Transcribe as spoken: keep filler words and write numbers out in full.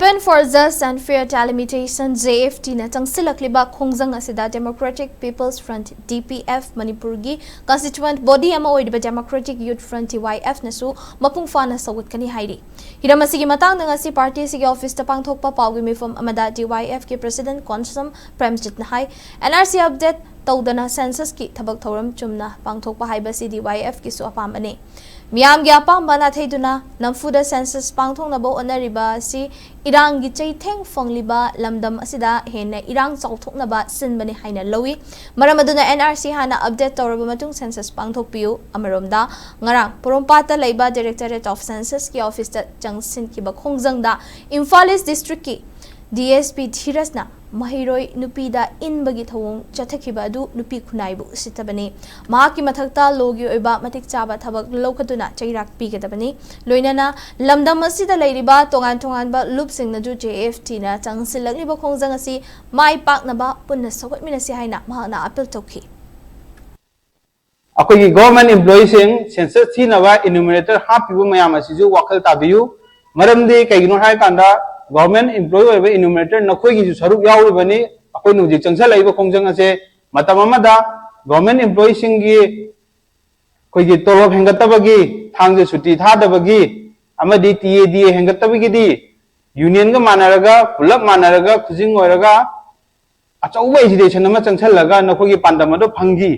Pen for Just and Fair Delimitation, J F T ꯅ ꯆꯪꯁꯤꯜꯂꯛꯂꯤꯕ ꯈꯣꯡꯖꯪ ꯑꯁꯤꯗ Democratic People's Front, D P F, ꯃꯅꯤꯄꯨꯔꯒꯤ constituent body ꯑꯃ ꯑꯣꯏꯔꯤꯕ Democratic Youth Front, D Y F, ꯅꯁꯨ ꯃꯄꯨꯡ ꯐꯥꯅ ꯁꯧꯒꯠꯀꯅꯤ ꯍꯥꯏꯔꯤ꯫ ꯍꯤꯔꯝ ꯑꯁꯤꯒꯤ ꯃꯇꯥꯡꯗ ꯉꯁꯤ party ꯑꯁꯤꯒꯤ office ꯇ ꯄꯥꯡꯊꯣꯛꯄ ꯄꯥꯎꯒꯤ ꯃꯤꯐꯝ ꯑꯃꯗ D Y F ꯀꯤ president ꯀꯣꯟꯁꯝ ꯄ꯭ꯔꯦꯝꯖꯤꯠꯅ ꯍꯥꯏ, N R C update ꯇꯧꯗꯅ census ꯀꯤ ꯊꯕꯛ ꯊꯧꯔꯝ ꯆꯨꯝꯅ ꯄꯥꯡꯊꯣꯛꯄ ꯍꯥꯏꯕꯁꯤ D Y F ꯀꯤꯁꯨ ꯑꯄꯥꯝꯕꯅꯤ꯫ ꯃꯤꯌꯥꯝꯒꯤ ꯑꯄꯥꯝꯕ ꯅꯥꯊꯩꯗꯨꯅ ꯅꯝꯐꯨꯗ census ꯄꯥꯡꯊꯣꯛꯅꯕ ꯍꯣꯠꯅꯔꯤꯕ ꯑꯁꯤ ꯏꯔꯥꯡꯒꯤ ꯆꯩꯊꯦꯡ ꯐꯪꯂꯤꯕ ꯂꯝꯗꯝ ꯑꯁꯤꯗ ꯍꯦꯟꯅ ꯏꯔꯥꯡ ꯆꯥꯎꯊꯣꯛꯅꯕ ꯁꯤꯟꯕꯅꯤ ꯍꯥꯏꯅ ꯂꯧꯏ꯫ ꯃꯔꯝ ꯑꯗꯨꯅ N R C ꯍꯥꯟꯅ update ꯇꯧꯔꯕ ꯃꯇꯨꯡ census ꯄꯥꯡꯊꯣꯛꯄꯤꯌꯨ꯫ ꯑꯃꯔꯣꯝꯗ, ꯉꯔꯥꯡ ꯄꯣꯔꯣꯝꯄꯥꯠꯇ ꯂꯩꯕ Directorate of Census ꯀꯤ office ꯇ ꯆꯪꯁꯤꯟꯈꯤꯕ ꯈꯣꯡꯖꯪꯗ ꯏꯝꯐꯥꯜ East district ꯀꯤ D S P ꯙꯤꯔꯖꯅ ꯃꯍꯩꯔꯣꯏ ꯅꯨꯄꯤꯗ ꯏꯟꯕꯒꯤ ꯊꯧꯑꯣꯡ ꯆꯠꯊꯈꯤꯕ ꯑꯗꯨ ꯅꯨꯄꯤ ꯈꯨꯟꯅꯥꯏꯕꯨ ꯎꯁꯤꯠꯇꯕꯅꯤ꯫ ꯃꯍꯥꯛꯀꯤ ꯃꯊꯛꯇ law ꯒꯤ ꯑꯣꯏꯕ ꯃꯇꯤꯛ ꯆꯥꯕ ꯊꯕꯛ ꯂꯧꯈꯠꯇꯨꯅ ꯆꯩꯔꯥꯛ ꯄꯤꯒꯗꯕꯅꯤ꯫ ꯂꯣꯏꯅꯅ ꯂꯝꯗꯝ ꯑꯁꯤꯗ ꯂꯩꯔꯤꯕ ꯇꯣꯉꯥꯟ ꯇꯣꯉꯥꯟꯕ ꯂꯨꯞꯁꯤꯡꯅꯁꯨ J F T ꯅ ꯆꯪꯁꯤꯜꯂꯛꯂꯤꯕ ꯈꯣꯡꯖꯪ ꯑꯁꯤ ꯃꯥꯏ ꯄꯥꯛꯅꯕ ꯄꯨꯟꯅ ꯁꯧꯒꯠꯃꯤꯟꯅꯁꯤ ꯍꯥꯏꯅ ꯃꯍꯥꯛꯅ appeal ꯇꯧꯈꯤ꯫ ꯑꯩꯈꯣꯏꯒꯤ government employee ꯁꯤꯡ census ꯊꯤꯅꯕ enumerator ꯍꯥꯞꯄꯤꯕ ꯃꯌꯥꯝ ꯑꯁꯤꯁꯨ ꯋꯥꯈꯜ ꯇꯥꯕꯤꯌꯨ꯫ ꯃꯔꯝꯗꯤ ꯀꯩꯒꯤꯅꯣ ꯍꯥꯏꯔꯀꯥꯟꯗ, government employee ꯑꯣꯏꯕ enumerator ꯅꯈꯣꯏꯒꯤꯁꯨ ꯁꯔꯨꯛ ꯌꯥꯎꯔꯤꯕꯅꯤ꯫ ꯑꯩꯈꯣꯏꯅ ꯍꯧꯖꯤꯛ ꯆꯪꯁꯜꯂꯛꯏꯕ ꯈꯣꯡꯖꯪ ꯑꯁꯦ ꯃꯇꯝ ꯑꯃꯗ government employee ꯁꯤꯡꯒꯤ ꯑꯩꯈꯣꯏꯒꯤ ꯇꯣꯂꯣꯞ ꯍꯦꯟꯒꯠꯇꯕꯒꯤ, ꯊꯥꯡꯖ ꯁꯨꯇꯤ ꯊꯥꯗꯕꯒꯤ ꯑꯃꯗꯤ T A D A ꯍꯦꯟꯒꯠꯇꯕꯒꯤꯗꯤ union ꯒ ꯃꯥꯟꯅꯔꯒ, ꯄꯨꯂꯞ ꯃꯥꯟꯅꯔꯒ, ꯈꯨꯖꯤꯡ ꯑꯣꯏꯔꯒ ꯑꯆꯧꯕ agitation ꯑꯃ ꯆꯪꯁꯜꯂꯒ ꯅꯈꯣꯏꯒꯤ ꯄꯥꯟꯗꯝ ꯑꯗꯨ ꯐꯪꯈꯤ꯫